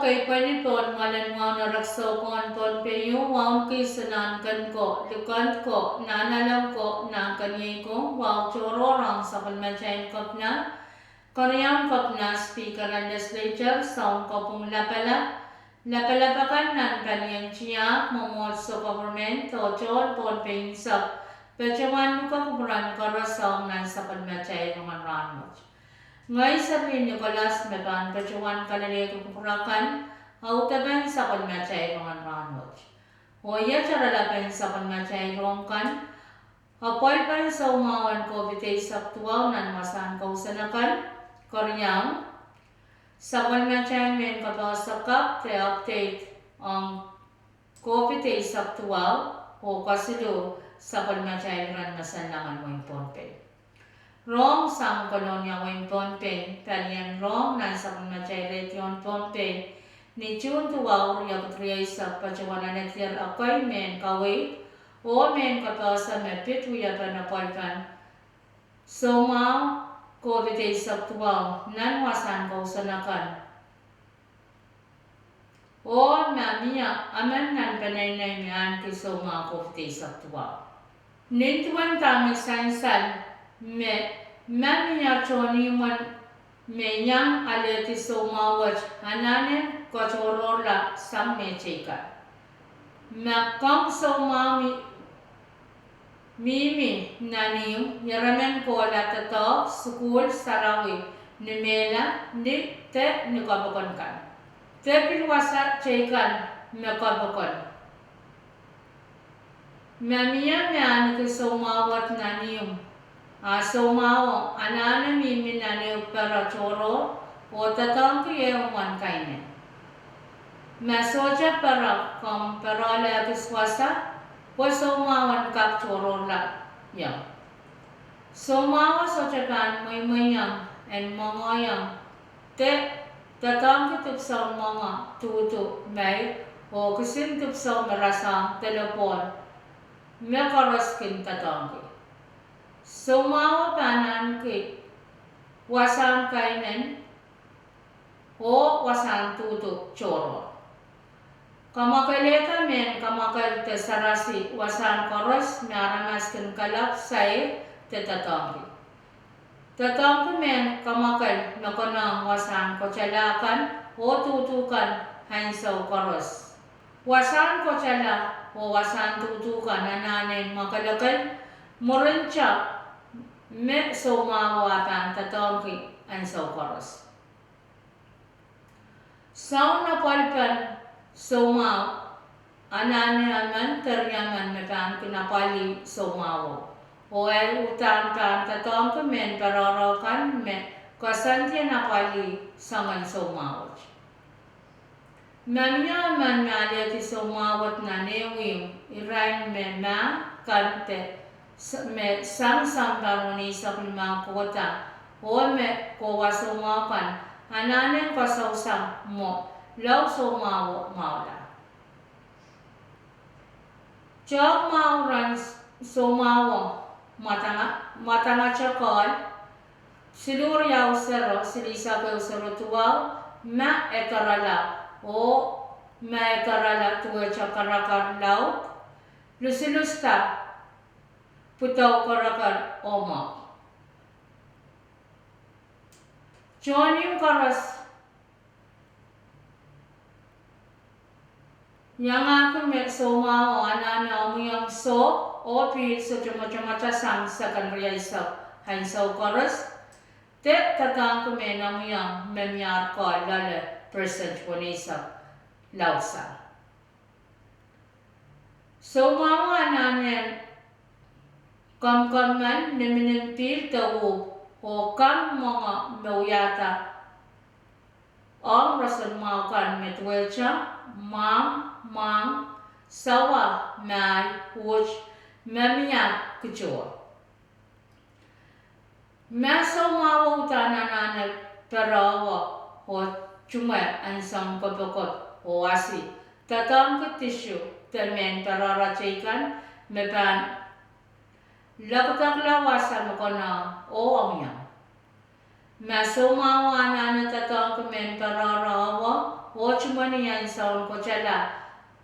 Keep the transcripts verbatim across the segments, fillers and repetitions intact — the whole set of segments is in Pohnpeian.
Pweipweni pohn mwoalen wahu en erekiso ko en Pohnpei, wahu en kis en Nahnken ko, Likend ko, Nahnalek ko, Nahnkeniei ko, wahu tohrohr ong sapwellimatail kepina, keriaun kepina, speaker en legislature, sounkopwung lapalap, lapalap akan nan palien tiahk, mwomwohdiso, government, oh tohn Pohnpei unsek, patohwan luke kupwuren koaros ong nan sapwellimatail rongen rahnwet. Ngehi Serlihn Nicholas me pahn patohwan kalelehki kupwur akan audepen sapwellimatail rongen rahnwet. Oh iet oaralapen sapwellimatail rohng kan: apwalipen soumwahu en COVID eisek duwau nan wasahn kousoan akan; keriau, sapwellimatail mehn kapehse kapw de update ong COVID eisek duwau; oh kesiluh, sapwellimatail iren masanlamen wehin Pohnpei. Rohng sang Kolonia, wehin Pohnpei. Palien rohng nan sapwellimatail redio en Pohnpei ni June duwau, riekid rieisek, patohwan aledier ekei mehn kaweid oh mehn kapehse me pid wiepen apwalipen soumwahu COVID eisek duwau nan wasahn kousoan akan, oh ma mie emen nan peneinei me ahneki soumwahu COVID eisek duwau. Nin duwen dahme sansal, me ma mie tohn imwen me iang alehdi soumwahu wet, anahne kotohrohrla sang mehteikan. Ma komw soumwahu mihmi nan ihmw, ieremen kohla doadoahk, sukuhl, sarawi, ni mehla, ni, de ni kapokon kan, de pil wasa teikan me kapokon. Ma mie me ahneki soumwahu wet nan ihmw, a soumwahuo anahne mihmi nan ehu pere tohrohr oh doadoahngki ehu imwen kainen. Ma sohte pere, komw perehla ekis wasa, pwe soumwahu en kak tohrohrla ieu. Soumwahuo sohte pahn mweimweiong en mwengehiong de doadoahngki dipwisoun mwenge duhdu mair oh kisin dipwisou me rasehng delepwohn me koaros kin doadoahngki. Soumwahuo pahn ahneki wasahn kainen oh wasahn duhdu tohrohr. Kamwakelehda mehn kamwakel de sarasi wasahn koaros me aramas kin kalapw, sair, de doadoahngki. Doadoahngki mehn kamwakel me konehng wasahn kotala kan oh duhdu kan ahnsou koaros. Wasahn kotala oh wasahn duhdu kan anahne mwakelekel mwurinte me soumwahuo ah pahn doadoahngki ahnsou koaros. Soun apwalipen soumwahu anahne emen de riemen me pahn kin apwalih soumwahuo, oh e uhdahn pahn doadoahngki mehn perehre kan me koasoandi en apwalih soangen soumwahu wet. Ma mie emen me alehdi soumwahu wet nan ehu ihmw, irail me mah kan de me sang sounpar weneisek limau kohda oh me kohwa soumwahu kan, anahne koasousang mwo lao soumwahuo mwahula. Tehk mwahu ren soumwahuo mwadangete kehl siluh riau sero, silihsek ehu sero duwau, ma e doarala, oh ma e doarala duwehte karakar laud, lusilusda pwudou kereker oh mwahu. Tohn ihmw koaros iangahki me soumwahuo anahne omwiomw sohp oh pihl sohte mwotomwota sang seken rieisek ahnsou koaros, de doadoahngki mehn omwiomw me miar kehl loale percent weneisek laudsang. Soumwahuo anahne kamwkam men, nimnim pihl de uhk, oh kang mwenge me wiahda ong roson mwahu kan me duwehte mwahmw, mwahng, sawa, mahi, uht, ma mie kituo. Ma soumwahuo uhdahn anahne perehwe oh tumwe ahnsou kopokop oh asi, doadoahngki tissue de mehn perehre teikan me pahn lekdekla wasa me konehng oh omwiomw. Ma soumwahuo anahne doadoahngki mehn perehre ewe oh tuhmwen ni ansoun kotala,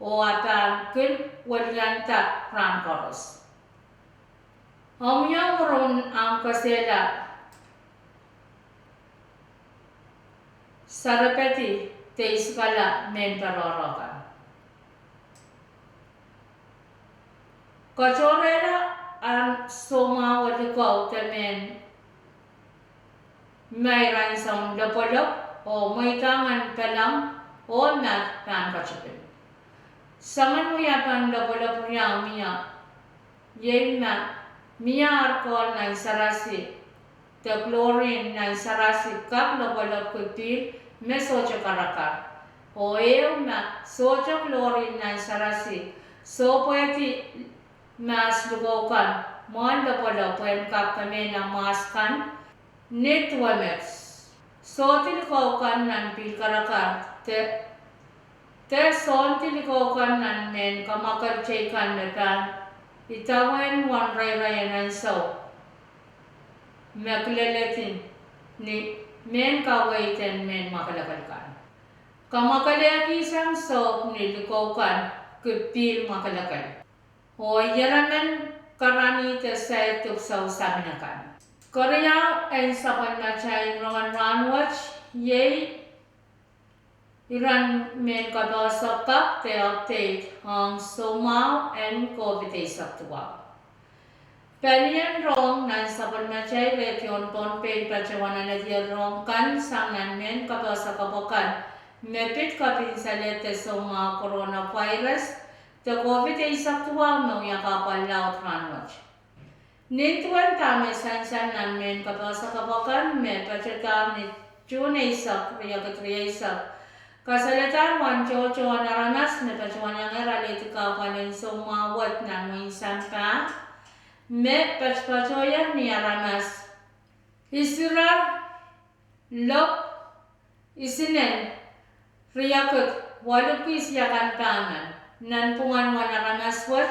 oh e pahn kin welianda rahn koaros. Omw iang mwurun ahmw kesehla, sarepedi, de isikala mehn peroro kan. Katohrehla ahmw soumwahu likou de mehn mei ansoun lopwolop, oh mweidehng en pelang, oh mad pahn katipin. Soangen wiepen lopwolop riau mie, iei ma mie ar kohl nan sarasi, de klorin nan sarasi kak lopwolopki pihl me sohte karakar. Oh ehu, ma sohte klorin nan sarasi sohpwehdi mahs likou kan mwohn lopwolop pwehn kak kemehla mwahs kan ni duwe met. Sohdi likou kan nan pihl karakar, de sohdi likou kan nan mehn kamwakel teikan me pahn idawehn uwen reirei en ansou me kileledi ni mehn kaweid en mehn mwakelekel kan. Kamwakelehkihsang sohp ni likou kan ki pihl mwakelekel, oh ieremen karanih de sair dipwisou samin akan. Keriau en sapwellimatail rongen rahnwet iei iren mehn kapehse kapw de update ong soumwahu en COVID eisek duwau. Palien rohng nan sapwellimatail redio en Pohnpei patohwan alehdi rohng kan sang nan mehn kapehse kapw akan me pid kapinsalehda soumwahu coronavirus de COVID eisek duwau me wia kahpwal laud rahnwet. Nin duwen dahme sansal nan mehn kapehse kapw akan me patohda ni June eisek, riekid rieisek, kasalehdahr uwen tohtohn aramas me patohwan iangehr alehdi kahpwal en soumwahu wet nan wehin sampah, me patopatohier ni aramas isirar lopw isinen riekid waluhki isiakan pahmen. Nanpwungen uwen aramas wet,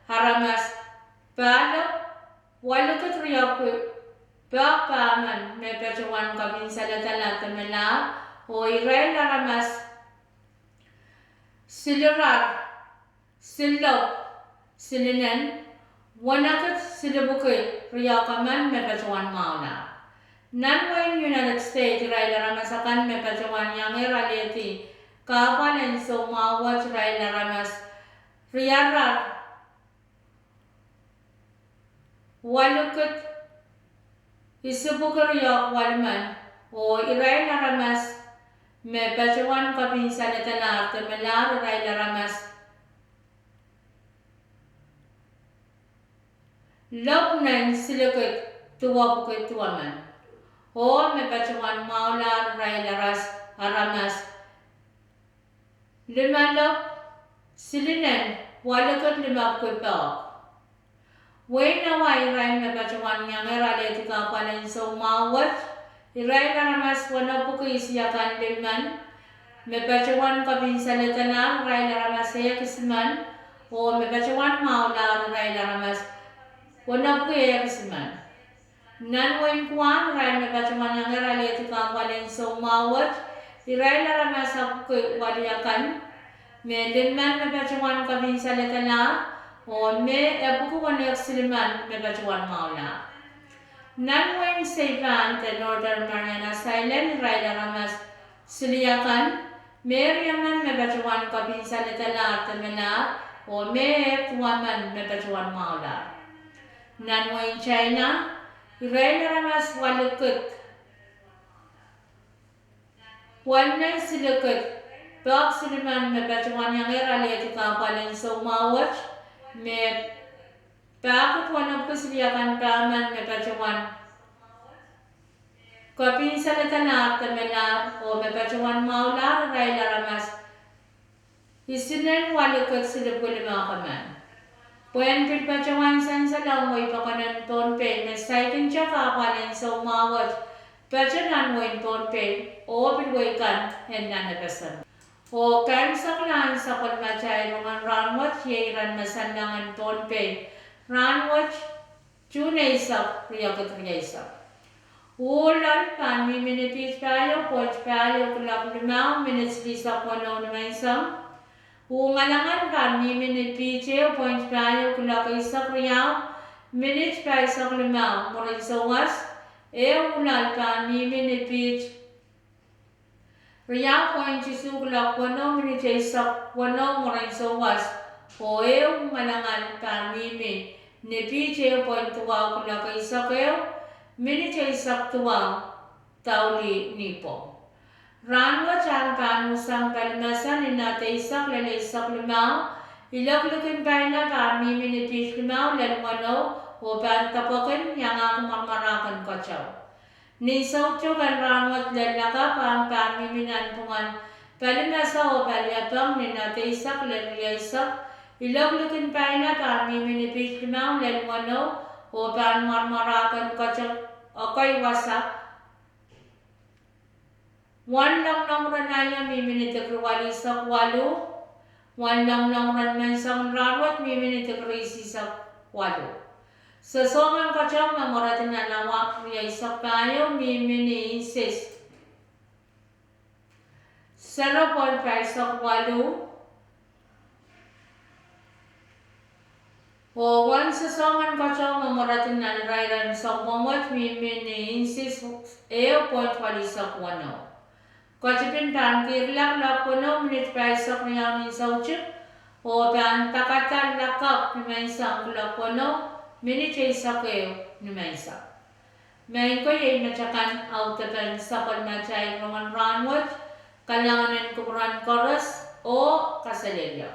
aramas pahlopw waluhkid riepwiki pahk pahmen me patohwan kapinsaledala de melahr, oh irail aramas silirar silopw silinen wenekid silipwiki riehk emen me patohwan mwahulahr. Nan wehin United States irail aramas akan me patohwan iangehr alehdi kahpwal en soumwahu wet irail aramas riarar waluhkid isipwiki riehk welimen, oh irail aramas me patohwan kapinsaledalahr de melahr irail aramas lopw nen silikid duwepwiki duwemen, oh me patohwan mwahulahr irail aramas limalopw silinen waluhkid limepwiki pahk. Wehin Hawaii irail me patohwan iangehr alehdi kahpwal en soumwahu wet irail aramas wenepwiki isiakan limen, me patohwan kapinsaledalahr irail aramas ehk isimen, oh me patohwan mwahulahr irail aramas wenepwiki ehk isimen. Nan wehin Guam irail me patohwan iangehr alehdi kahpwal en soumwahu wet irail aramas epwiki weliakan, me limen me patohwan kapinsaledalahr, oh me epwiki wenehk silimen me patohwan mwahulahr. Nan wehin Saipan de Northern Mariana Islands irail aramas siliakan, me riemen me patohwan kapinsaledalahr de melahr, oh me ehk duwemen me patohwan mwahulahr. Nan wehin China irail aramas waluhkid welinen silikid pahk silimen me patohwan iangehr alehdi kahpwal en soumwahu wet, me pahkid wenepwiki siliakan pahmen me patohwan kapinsaledalahr de melahr, oh me patohwan mwahulahr irail aramas isinen waluhkid silipwiki limehk emen. Pwehn pil patohwan sansal ong wehi pokon en Pohnpei me saikinte kahpwal en soumwahu wet patohwan nan wehin Pohnpei oh pil wehi kan en nan FSM. Oh kaimwiseklahn sapwellimatail rongen rahnwet iei iren me sansalong en Pohnpei rahnwet, June eisek, riekid rieisek. Uh loal pahn mihmi ni piht pahieu point pahieu kuloak limau minit lihsek weneu nimenseng. Uh ngalangal pahn mihmi ni piht ehu point pahieu kuloak eisek riau minit pahisek limau mwurin souwas. Eh uh loal pahn mihmi ni piht riau point isuh kuloak weneu minit eisek weneu mwurin souwas. Oh eh uh ngalangal pahn mihmi ni piht ehu point duwau kuloak eisek ehu minit eisek duwau daulih nipwong. Rahnwet ahng pahn sang palimese ni knot eisek lel eisek limau. Ilok likin paina pahn mihmi ni piht limau lel weneu oh pahn depwekin iangahki mwarmwarahken keteu. Ni soutik en rahnwet lel lakapw ahng pahn mihmi nanpwungen palimese oh paliepeng ni knot eisek lel rieisek. Ilok likin paina pahn mihmi ni piht limau lel weneu oh pahn mwarmwarahken keteu ekei wasa. Wen longolong ren aio mihmi ni degree welihsek waluh. Wen longolong ren menseng en rahnwet mihmi ni degree isihsek waluh. Sosoangen keteu me mweredi nan awa rieisek pahieu mihmi ni inches zero point pahisek waluh. Oh wen sosoangen keteu me mweredi nan irair en sounpwong wet mihmi ni inches ehu point welihsek weneu. Ketipin pahn kihrla kuloak weneu minit pahisek riau ni soutik oh pahn dakada lakapw nimenseng kuloak weneu minit eisek ehu nimenseng. Maing ko, iei metakan audepen sapwellimatail rongen rahnwet. Kalahngan en kupwuren koaros oh kaselehlie.